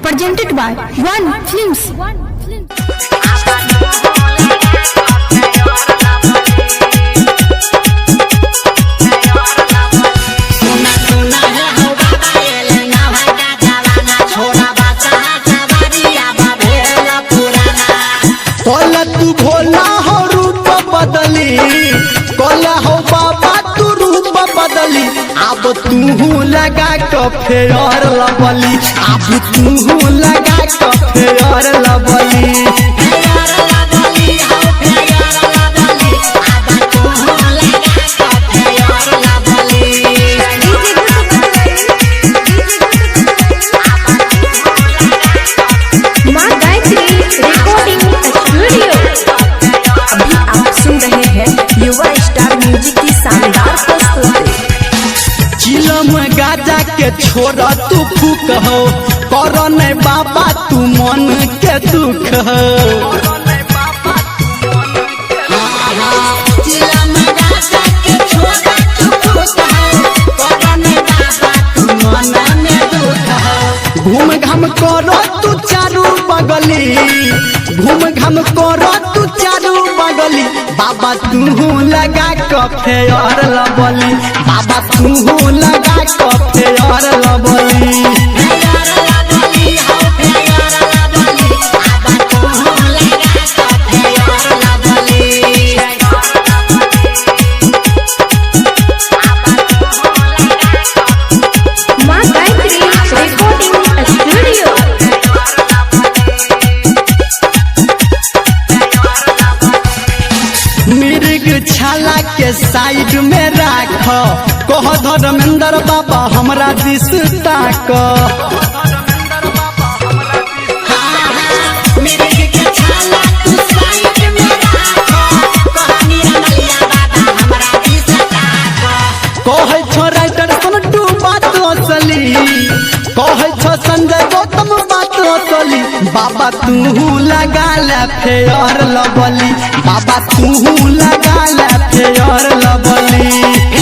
Presented by One Films. कला तू भोला हो रूप बदली, कला हो बाबा तू रूप बदली, अब तू लगा के फेयर लबली, अब तू लगा के फेयर लबली। माँ गायत्री रिकॉर्डिंग स्टूडियो। अभी आप सुन रहे हैं युवा स्टार म्यूजिक की शानदार प्रस्तुति। चिलम गाजा के छोड़ तू फूक हो, कर नहीं बाबा तू मन के दुख हो। घूम घाम कर तू चारू बगली, घूम घाम कर तू चारू बगली, बाबा तू लगा के फेयर लबली, बाबा तू लगा के फेयर लबली। माँ गायत्री रिकॉर्डिंग स्टूडियो। मिर्ग छाला के साइड में राख, कह धर्मेंद्र बाबा हमरा दिस ताक। कहै छो राइटर सन्टू बात असली, कहै छो संजय गौतम बात असली, बाबा तू लगा ले फेयर लबली, बाबा तू लगा ले फेयर लबली।